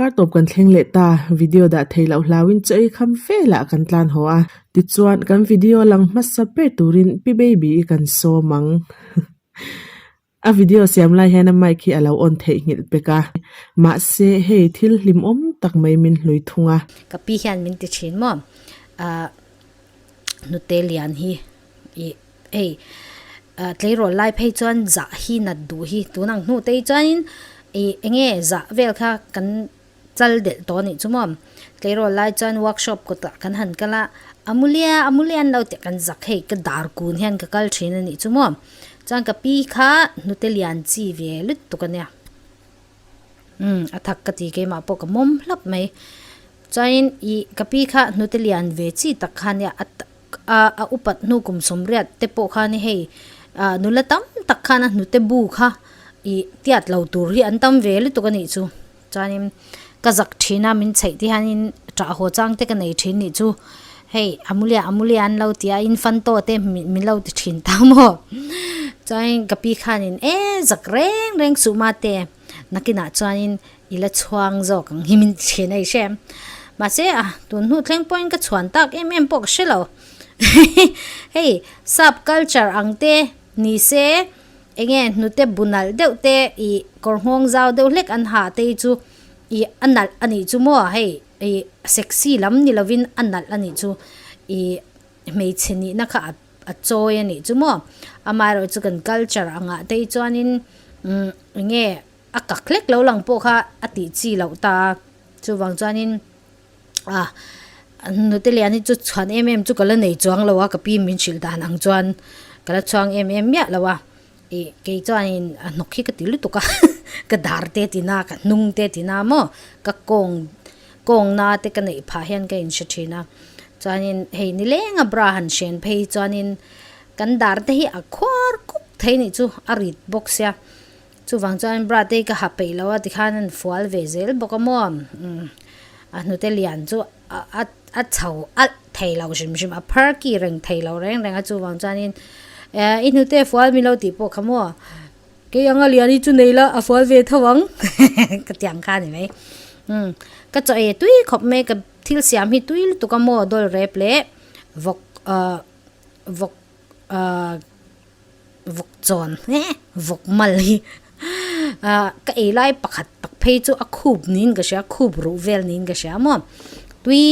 Kar tawp kan thleng leh ta, video dah theih loh hlauin chaw ei kham velah kan tlan haw a, tichuan kan video lang hmasa ber turin Pi Baby-i kan sawm ang. A video siam lai hian a mic hi a lo on theihnghilh pek a, mahse hei thil hlimawm tak mai min hlui thung a. Ka pi hian min ti thin maw? Ahh hnute lian hi ih hei ah tleirawl lai phei chuan zah hi nat duh hi tun ang hnu te hi chuanin ih eng nge zah vel kha kan chal delh tawh a nih chu maw tleirawl lai chuan workshop kawtah kan han kal a amulia amulia an lo tih kan zak hei ka dar kun hian ka kal thin a nih chu maw chuan ka pi kha hnute lian chi ve lutuk a nia umm a thak ka ti keimah pawh ka mawm hlap mai chuanin ih ka pi kha hnute lian ve chi tak kha nia a a a upat hnu kum sawmriat te pawh khan hei ah nula tam tak khan a hnute bu kha ih tiat lo tur hi an tam ve lutuk a nih chu. Chuanin ka zak thin a min chheih te hianin ṭah haw chang te ka nei thin nih chu hei amulia amulia an lo ti a infanto te min lo ti thin ta maw chuanin ka pi khanin e zak reng reng suh ma te nakinah chuanin i la chhuang zawk ang hi min ti thin a i hre em mahse a tun hnu thleng pawhin ka chhuan tak em em pawh ka hre lo hei sap culture ang te ni se. Enge hnute bu nalh deuh te ih kawr nghawng zau deuh hlek an ha te hi chu ih a nalh a nih chu maw hei ih sexy lam ni lovin a nalh a nih chu ih hmeichhe nihna kha a a chawi a nih chu maw amaherawh chu kan culture angah te hi chuanin umm enge a kak hlek lo lang pawh kha a tih chi loh ta a chuvang chuanin. A hnute lian hi chu chhuan em em chu ka la nei chuang lo a ka pi min hrilh dan ang chuan ka la chhuang em em miah lo a ih kei chuanin a hnawk hi ka ti lutuk a ka dar te ti na ka hnung te ti na maw ka kawng kawng na te ka neih phah hian ka inhre thin a chuanin hei nileng a bra han hren phei chuanin kan dar te hi a khuar kuk thei nih chu a rit bawk sia. Chuvang chuan bra te hi ka ha peih lo a tikhan an fual ve zel bawk a maw umm a hnute lian chu a a a chho alh thei lo hrim hrim a phar ki reng thei lo reng reng a chuvang chuanin eh i hnute a fual milo tih pawh kha maw kei anga lian hi chu nei la a fual ve tho ang ka ti ang kha a ni mai umm ka chaw ei tui khawp mai ka thil siam hi tui lutuk a maw dawl rep leh vawk ah vawk ah. Vawk chawn hle vawk mal hi ah ka ei lai pakhat tak phei chu a khup niin ka hria khup ruh vel niin ka hria maw tui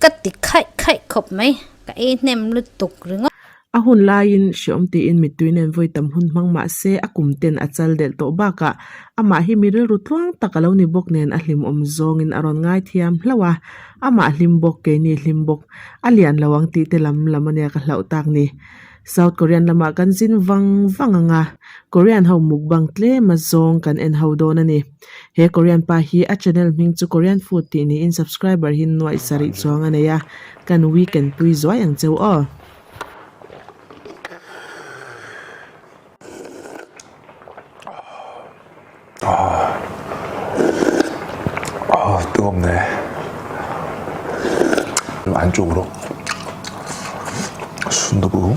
ka ti khaih khaih khawp mai ka ei hnem lutuk ringawt. A hun laiin hreawm tiin mittui nen vawi tam hun hmang mah se a kum ten a chal delh tawh bakah amah hi mi rilru tluang tak a lo ni bawk nen a hlimawm zawngin a rawn ngaithiam hlauh a, amah hlim bawk keini hlim bawk a lian lo ang tih te lam lam ania ka hlauh tak ni. South Korean lamah kan zin vang vang ang a, Korean ho mukbang tlem a zawng kan en ho dawn a ni. He Korean pa hi a channel hming chu Korean Food tih niin subscriber hi nuaih sarih chuang a nei a, kan weekend pui zuai ang cheu aw. 아, 뜨겁네. 안쪽으로 순두부.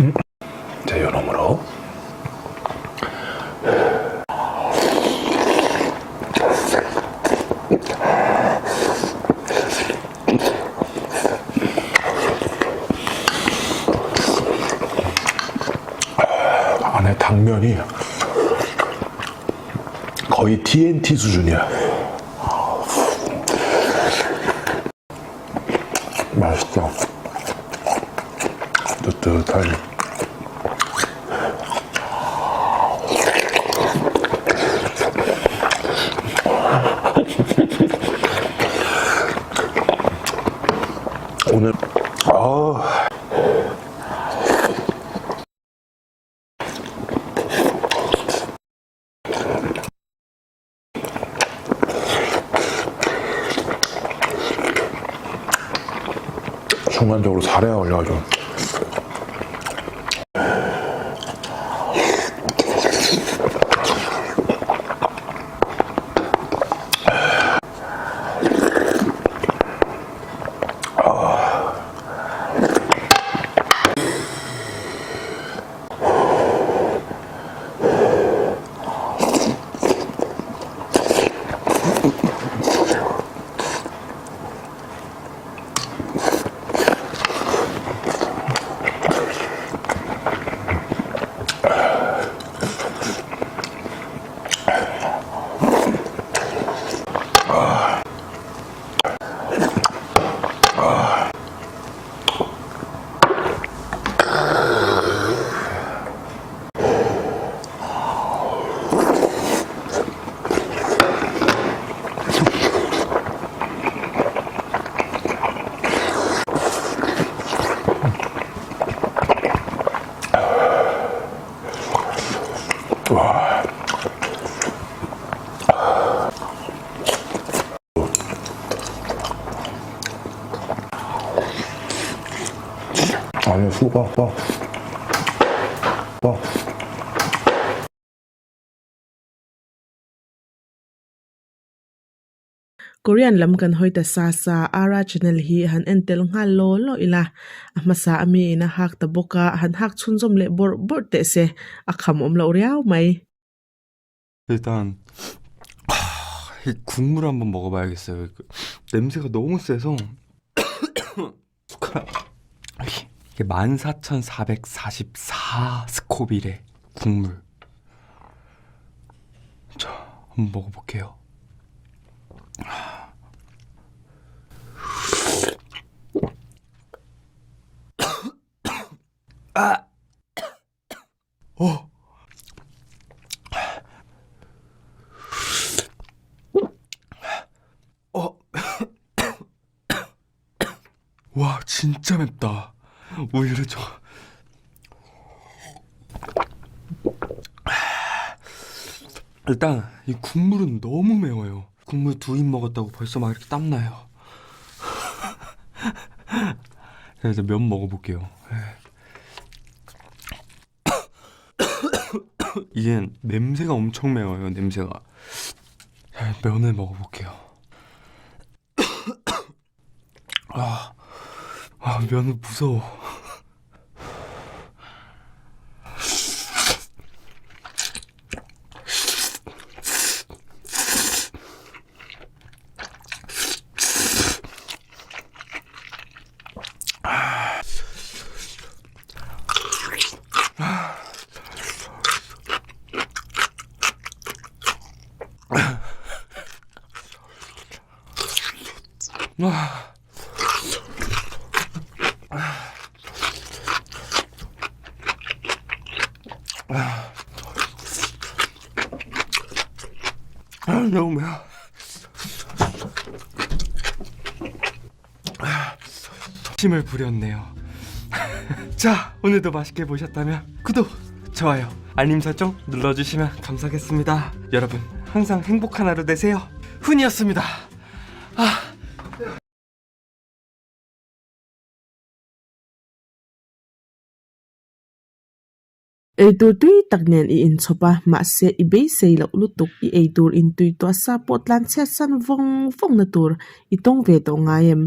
음. 자, 요놈으로. 안에 당면이 거의 TNT 수준이야. 맛있어. 뜨뜻하니. 오늘 아 순간적으로 살에 걸려가지고 수 가, 가, 가. Korean lam kan hawi ta sa sa, Ara channel hi han en tel nghal law law ila, a hmasa a mi in a hak ta bawk a, han hak chhunzawm leh bawrh bawrh teh se, a kham awm loh riau mai. 일단 이 국물 한번 먹어봐야겠어요. 그 냄새가 너무 세서 숟가락 이게 14,444 스코빌의 국물. 자, 한번 먹어볼게요. 아! 어! 어. 와, 진짜 맵다. 오히려 저. 일단 이 국물은 너무 매워요. 국물 두 입 먹었다고 벌써 막 이렇게 땀나요. 자, 이제 면 먹어볼게요. 이게 냄새가 엄청 매워요. 냄새가. 자, 면을 먹어볼게요. 아, 아 면은 무서워. 와. 아, 너무 매워. 힘을 부렸네요. 자, 오늘도 맛있게 보셨다면 구독, 좋아요, 알림 설정 눌러주시면 감사하겠습니다. 여러분, 항상 행복한 하루 되세요. 훈이었습니다. 아. Eitur tui tak nen i inchhawp a, mahse i beisei loh lutuk i eitur intui tawh a sa pawh tlan chhiat san vawng vawng na tur i tawng ve tawh ngai em?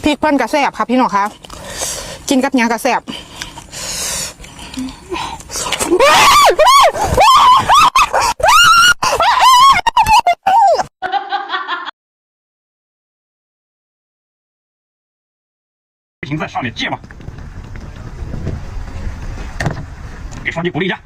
พริกเพิ่นกระแซบครับพี่น้องครับกินกับหยังกระแซบ 停在上面借吗？给双击鼓励一下。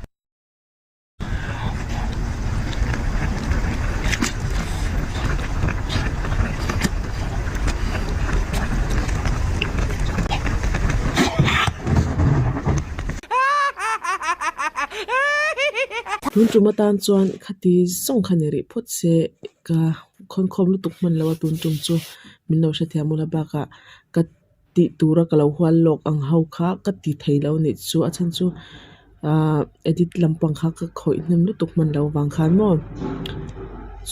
Tun tum atan chuan khati zawng kha ni rih phawt se ka khawnkhawm lutuk hman lo a tun tum chu min lo hrethiam ula bakah ka tih tura ka lo hual lawk ang ho kha ka ti thei lo anih chu a chhan chu ahh edit lampang kha ka khawih hnem lutuk hman lo vang khan maw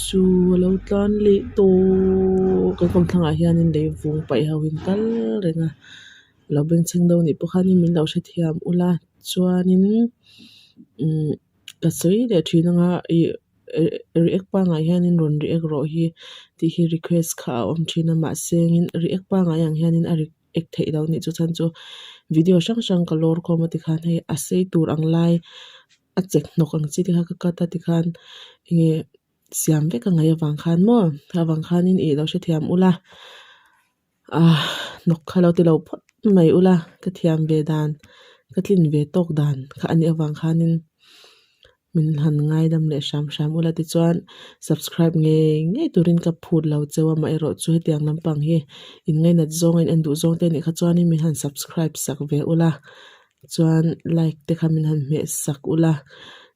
chu a lo tlan leh tawh kan kawmthlangah hianin lei vung paih ho in kal reng a lo bengchheng deuh anih pawh khanin min lo hrethiam ula chuanin umm ka sawi leh thin anga ih react pangai hianin rawn react rawh hi tih hi request kha a awm thin a mahse engin react pangai ang hianin a react theih loh anih chu chhan chu video hrang hrang ka lawr khawm a tikhan hei a sei tur ang lai a chek hnawk ang chi te kha ka cut a tikhan enge siam vek a ngaih avang khan maw avang khanin ih lo hrethiam ula ah hnawk kha lo ti lo phawt mai ula ka thiam ve dan ka tlin ve tawk dan kha anih avang khanin min han ngaidam leh hram hram ula tichuan subscribe ngei ngei turin ka phut lo cheu a amaherawh chu hetiang lampang hi in ngainat zawng a in en duh zawng te anih kha chuanin min han subscribe sak ve ula chuan like te kha min han hmeh sak ula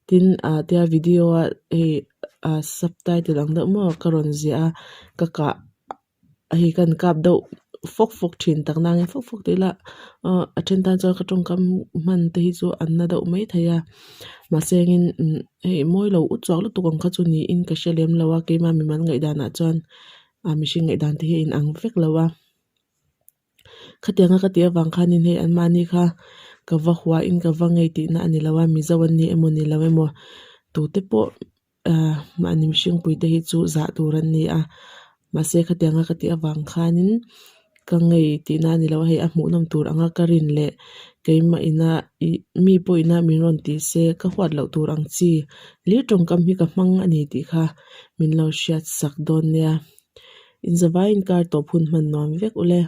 tin ah tia video a hei ah subtitle ang deuh maw ka rawn ziah a ka kah hei kan kap deuh fawk fawk thin tak nangin fawk fawk tih ila ah a then tan chuan ka tawngkam hman te hi chu an na deuh mai thei a mahse engin umm hei mawi lo u chuak lutuk ang kha chu niin ka hre lem lo a keimah mimal ngaihdan ah chuan ah mihring ngaihdan te hi a inang vek lo a. Khatianga ka tih avang khanin hei anmahni kha ka va hua in ka va ngei tihna a ni lo a, Mizo an ni emaw ni lo emaw tute pawh ahh mahni mihring pui te hi chu zah tur an ni a, mahse khatianga ka tih avang khanin ka ngei tihna a ni lo a, hei a hmuhnawm tur anga ka rin leh keimah ina ih mi pawh ina min rawn tih se ka huat loh tur ang chi lir tawngkam hi ka hmang a ni tih kha min lo hriat sak dawn nia. Inzavaiin kar tawp hun hman nuam vek ule.